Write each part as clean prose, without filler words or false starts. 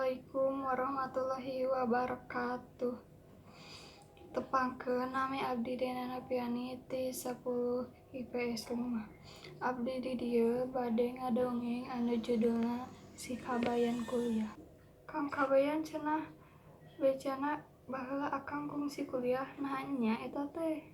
Assalamualaikum warahmatullahi wabarakatuh. Tepangkeun, nami abdi Dena Noviani ti 10 IPS 5. Abdi di dieu bade ngadongeng anu judulna Si Kabayan Kuliah. "Kang Kabayan, cenah bejana baheula akang kungsi kuliah, naha nya eta teh?"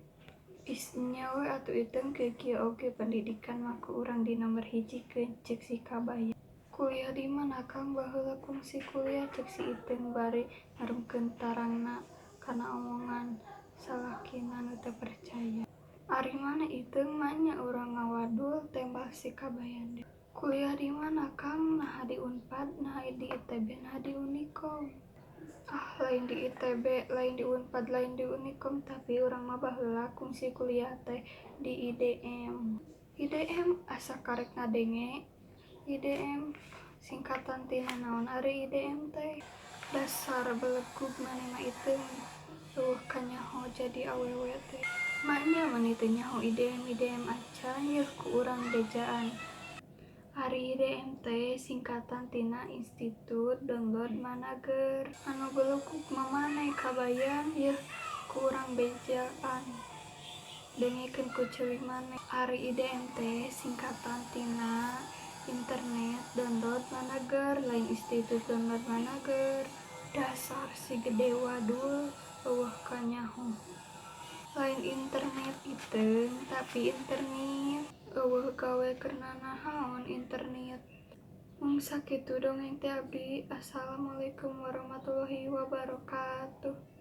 "Ih, nya we atuh, Iteung, kieu-kieu oge pendidikan mah ku urang dinomerhijikeun," ceuk si Kabayan. "Kuliah di mana, Kang, baheula kungsi kuliah?" ceuk si Iteung bari ngarumkeun tarangna kana omongan salakina nu teu percaya. "Ari maneh, Iteung, maenya urang ngawadul," tembal si Kabayan deui. "Kuliah di mana, Kang? Naha di Unpad, naha di ITB, naha di Unikom?" "Ah, lain di ITB, lain di Unpad, lain di Unikom, tapi urang mah baheula kungsi kuliah teh di IDM." "IDM? Asa karek ngadenge IDM, singkatan tina naon ari IDM teh?" "Dasar belegug maneh mah, Iteung, euweuh kanyaho jadi awewe teh. Maenya mani teu nyaho IDM IDM acan, yeuh ku urang bejaan. Ari IDM teh singkatan tina Institut Download Manager." "Anu belegug mah maneh, Kabayan, yeuh ku urang bejaan, dengekeun ku ceuli maneh. Ari IDM teh singkatan tina Internet Download Manager, lain Institut Download Manager. Dasar si gede wadul, euweuh kanyaho. Lain internet, Iteung, tapi internit. Euweuh gawe keur nanaon internit." Mung sakitu dongeng ti abdi. Assalamualaikum warahmatullahi wabarakatuh.